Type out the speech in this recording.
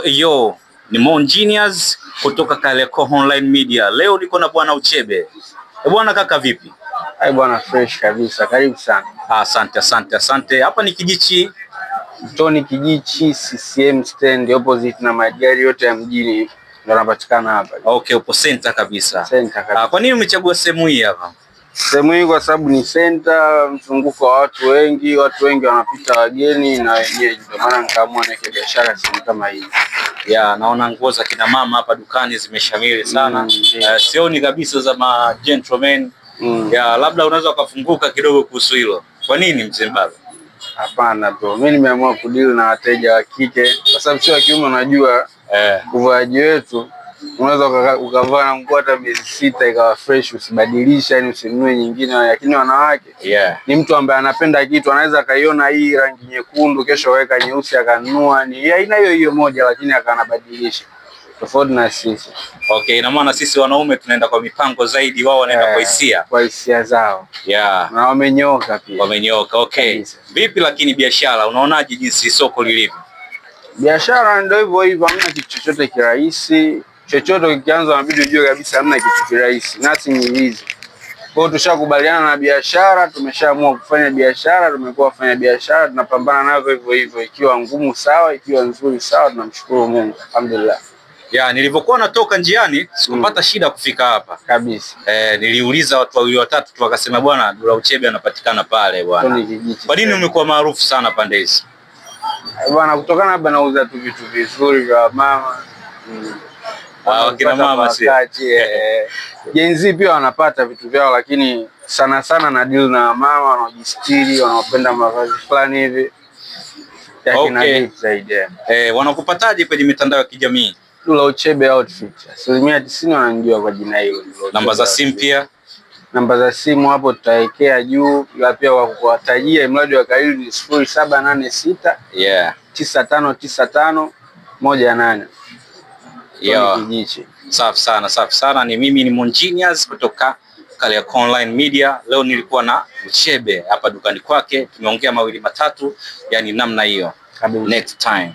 Eyo, ni Mon Genius kutoka Kariakoo Online Media. Leo niko na bwana Uchebe. E bwana kaka, vipi? Hai bwana, fresh kabisa, karibu sana. Asante, asante, asante. Hapa ni Kijichi. Mtoni Kijichi, CCM stand opposite na magari yote ya mjini ndo anapatikana hapa. Okay, upo center kabisa. Center kabisa. Kwa nini umechagua sehemu hii hapa? Sehemu hii kwa sababu ni center, mzunguko wa watu wengi, watu wengi wanapita, wageni na wenyeji, ndio maana nikaamua niweke biashara sehemu kama hii. Ya, naona nguo za kina mama hapa dukani zimeshamiri sana. Sioni kabisa za ma gentlemen. Ya, labda unaweza ukafunguka kidogo kuhusu hilo. Kwa nini, mzee baba? Hapana bro, mimi nimeamua kudeal na wateja wa kike kwa sababu sio wa kiume. Unajua uvaaji wetu unaweza ukavaa na nguo hata miezi 6 ikawa fresh, usibadilisha, yani usinunue nyingine, lakini wanawake ni mtu ambaye anapenda kitu, anaweza akaiona hii rangi nyekundu, kesho aweka nyeusi akanunua, ni aina hiyo hiyo moja, lakini akanabadilisha, tofauti na sisi. Okay, ina maana sisi wanaume tunaenda kwa mipango zaidi, wao wanaenda kwa hisia. Kwa hisia zao na wamenyoka pia. Wamenyoka. Okay. Kabisa. Vipi lakini biashara, unaonaje jinsi soko lilivyo? Biashara ndio hivyo hivyo, hamna kitu chochote kirahisi. Chochote ukianza unabidi ujue kabisa hamna kitu kirahisi, nothing is easy. Kwa hiyo tushakubaliana na biashara, tumeshaamua kufanya biashara, tumekuwa wafanya biashara, tunapambana navyo hivyo hivyo, ikiwa ngumu sawa, ikiwa nzuri sawa, tunamshukuru Mungu, alhamdulillah. Ya, nilivyokuwa natoka njiani sikupata shida kufika hapa. Kabisa. Niliuliza watu wawili watatu tu wakasema bwana Dula Uchebe anapatikana pale bwana. Tony Kijichi. Kwa nini umekuwa maarufu sana pande hizi? Bwana, kutokana labda nauza tu vitu vizuri vya mama. Ah, wakina mama si. Wakati, Gen Z pia wanapata vitu vyao, lakini sana sana na deal na mama wanaojistiri, wanaopenda mavazi fulani hivi ya kina deep zaidi. Wanakupataje kwenye mitandao ya kijamii? Dula Uchebe Outfit, 90% wananijua kwa jina hilo. Dula Namba za Uchebe simu Outfit. pia? Namba za simu hapo tutawekea juu, ila pia kwa kuwatajia mradi wa kariri ni 0786 959518. Yo. Kijichi. Safi sana, safi sana. Ni mimi ni Mon Genius kutoka Kariakoo Online Media. Leo nilikuwa na Uchebe hapa dukani kwake, tumeongea mawili matatu, yani namna hiyo. Kabisa. Next time.